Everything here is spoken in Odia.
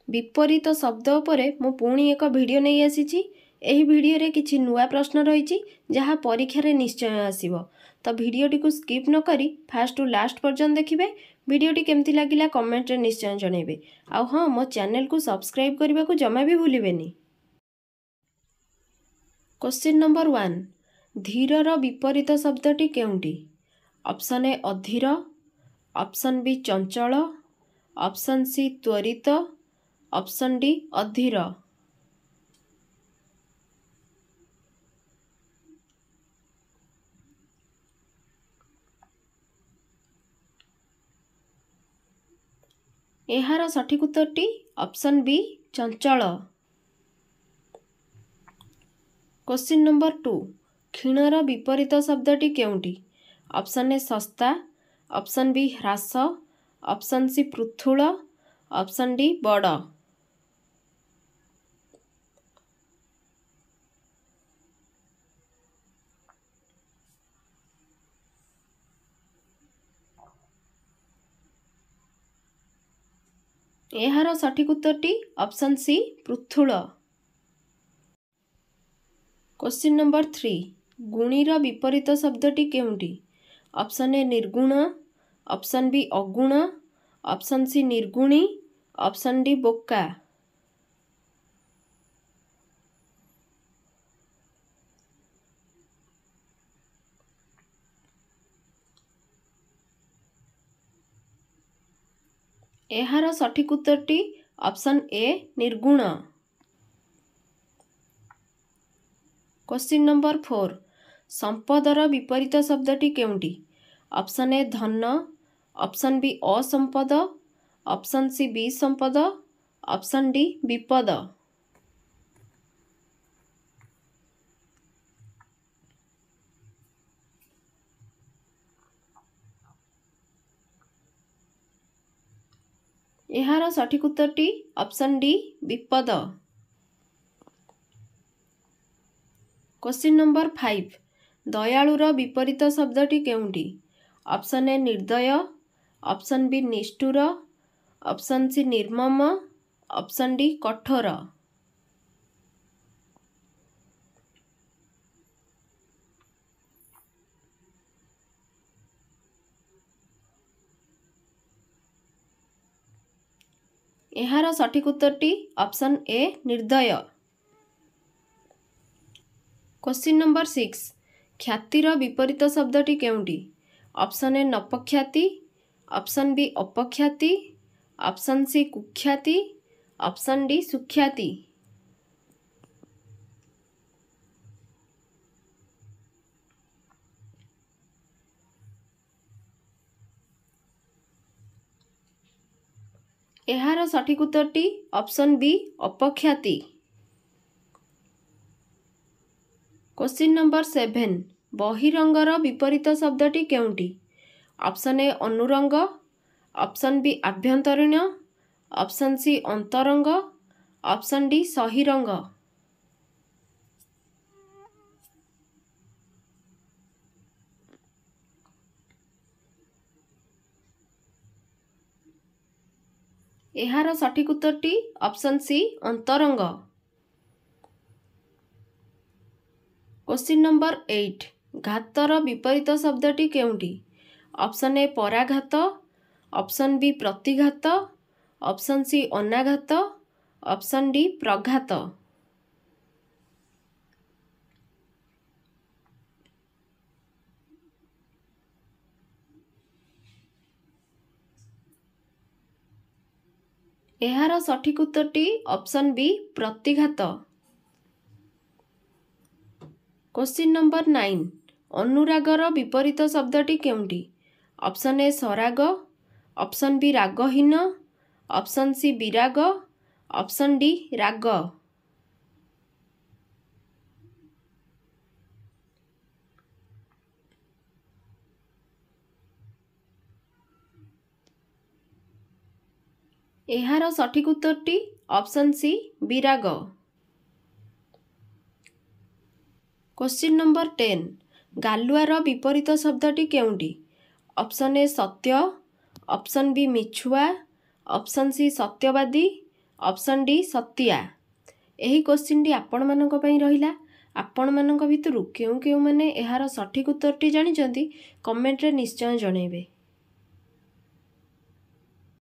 ବିପରୀତ ଶବ୍ଦ ଉପରେ ମୁଁ ପୁଣି ଏକ ଭିଡ଼ିଓ ନେଇ ଆସିଛି। ଏହି ଭିଡ଼ିଓରେ କିଛି ନୂଆ ପ୍ରଶ୍ନ ରହିଛି, ଯାହା ପରୀକ୍ଷାରେ ନିଶ୍ଚୟ ଆସିବ। ତ ଭିଡ଼ିଓଟିକୁ ସ୍କିପ୍ ନ କରି ଫାଷ୍ଟରୁ ଲାଷ୍ଟ ପର୍ଯ୍ୟନ୍ତ ଦେଖିବେ। ଭିଡ଼ିଓଟି କେମିତି ଲାଗିଲା କମେଣ୍ଟରେ ନିଶ୍ଚୟ ଜଣାଇବେ। ଆଉ ହଁ, ମୋ ଚ୍ୟାନେଲକୁ ସବସ୍କ୍ରାଇବ୍ କରିବାକୁ ଜମା ବି ଭୁଲିବେନି। କ୍ୱେଶ୍ଚିନ୍ ନମ୍ବର 1, ଧୀରର ବିପରୀତ ଶବ୍ଦଟି କେଉଁଟି? ଅପସନ୍ ଏ ଅଧୀର, ଅପସନ୍ ବି ଚଞ୍ଚଳ, ଅପସନ୍ ସି ତ୍ୱରିତ, ଅପସନ୍ ଡି ଅଧୀର। ଏହାର ସଠିକ୍ ଉତ୍ତରଟି ଅପସନ୍ ବି ଚଞ୍ଚଳ। କ୍ୱେଶ୍ଚିନ୍ ନମ୍ବର 2, କ୍ଷୀଣର ବିପରୀତ ଶବ୍ଦଟି କେଉଁଟି? ଅପସନ୍ ଏ ଶସ୍ତା, ଅପସନ୍ ବି ହ୍ରାସ, ଅପସନ୍ ସି ପୃଥୁଳ, ଅପସନ୍ ଡି ବଡ଼। ଏହାର ସଠିକ୍ ଉତ୍ତରଟି ଅପସନ୍ ସି ପୃଥୁଳ। କ୍ୱେଶ୍ଚିନ୍ ନମ୍ବର 3, ଗୁଣୀର ବିପରୀତ ଶବ୍ଦଟି କେଉଁଟି? ଅପସନ୍ ଏ ନିର୍ଗୁଣ, ଅପସନ୍ ବି ଅଗୁଣ, ଅପସନ୍ ସି ନିର୍ଗୁଣୀ, ଅପସନ୍ ଡି ବୋକା। ଏହାର ସଠିକ୍ ଉତ୍ତରଟି ଅପସନ୍ ଏ ନିର୍ଗୁଣ। କ୍ୱେଶ୍ଚିନ୍ ନମ୍ବର 4, ସମ୍ପଦର ବିପରୀତ ଶବ୍ଦଟି କେଉଁଟି? ଅପସନ୍ ଏ ଧନ, ଅପସନ୍ ବି ଅସମ୍ପଦ, ଅପସନ୍ ସି ବିସମ୍ପଦ, ଅପସନ୍ ଡି ବିପଦ। ଏହାର ସଠିକ୍ ଉତ୍ତରଟି ଅପସନ୍ ଡି ବିପଦ। କ୍ୱେଶ୍ଚିନ୍ ନମ୍ବର 5, ଦୟାଳୁର ବିପରୀତ ଶବ୍ଦଟି କେଉଁଟି? ଅପସନ୍ ଏ ନିର୍ଦ୍ଦୟ, ଅପସନ୍ ବି ନିଷ୍ଠୁର, ଅପସନ୍ ସି ନିର୍ମମ, ଅପସନ୍ ଡି କଠୋର। ଏହାର ସଠିକ୍ ଉତ୍ତରଟି ଅପସନ୍ ଏ ନିର୍ଦ୍ଦୟ। କ୍ୱେଶ୍ଚିନ୍ ନମ୍ବର 6, ଖ୍ୟାତିର ବିପରୀତ ଶବ୍ଦଟି କେଉଁଟି? ଅପସନ୍ ଏ ନପଖ୍ୟାତି, ଅପସନ୍ ବି ଅପଖ୍ୟାତି, ଅପସନ୍ ସି କୁଖ୍ୟାତି, ଅପସନ୍ ଡି ସୁଖ୍ୟାତି। ଏହାର ସଠିକ୍ ଉତ୍ତରଟି ଅପସନ୍ ବି ଅପଖ୍ୟାତି। କ୍ୱେଶ୍ଚିନ୍ ନମ୍ବର 7, ବହିରଙ୍ଗର ବିପରୀତ ଶବ୍ଦଟି କେଉଁଟି? ଅପସନ୍ ଏ ଅନୁରଙ୍ଗ, ଅପସନ୍ ବି ଆଭ୍ୟନ୍ତରୀଣ, ଅପସନ୍ ସି ଅନ୍ତରଙ୍ଗ, ଅପସନ୍ ଡି ସହିରଙ୍ଗ। ଏହାର ସଠିକ୍ ଉତ୍ତରଟି ଅପସନ୍ ସି ଅନ୍ତରଙ୍ଗ। କ୍ୱେଶ୍ଚିନ୍ ନମ୍ବର 8, ଘାତର ବିପରୀତ ଶବ୍ଦଟି କେଉଁଟି? ଅପସନ୍ ଏ ପରାଘାତ, ଅପସନ୍ ବି ପ୍ରତିଘାତ, ଅପସନ୍ ସି ଅନାଘାତ, ଅପସନ୍ ଡି ପ୍ରଘାତ। ଏହାର ସଠିକ୍ ଉତ୍ତରଟି ଅପସନ୍ ବି ପ୍ରତିଘାତ। କ୍ୱେଶ୍ଚିନ୍ ନମ୍ବର 9, ଅନୁରାଗର ବିପରୀତ ଶବ୍ଦଟି କେଉଁଟି? ଅପସନ୍ ଏ ସରାଗ, ଅପସନ୍ ବି ରାଗହୀନ, ଅପସନ୍ ସି ବିରାଗ, ଅପସନ୍ ଡି ରାଗ। ଏହାର ସଠିକ୍ ଉତ୍ତରଟି ଅପସନ୍ ସି ବିରାଗ। କ୍ୱେଶ୍ଚିନ୍ ନମ୍ବର 10, ଗାଲୁଆର ବିପରୀତ ଶବ୍ଦଟି କେଉଁଟି? ଅପସନ୍ ଏ ସତ୍ୟ, ଅପସନ୍ ବି ମିଛୁଆ, ଅପସନ୍ ସି ସତ୍ୟବାଦୀ, Option D Sattriya. ଏହି କୋଶ୍ଚିନ୍ଟି ଆପଣମାନଙ୍କ ପାଇଁ ରହିଲା। ଆପଣମାନଙ୍କ ଭିତରୁ କେଉଁ କେଉଁମାନେ ଏହାର ସଠିକ୍ ଉତ୍ତରଟି ଜାଣିଛନ୍ତି, କମେଣ୍ଟରେ ନିଶ୍ଚୟ ଜଣାଇବେ।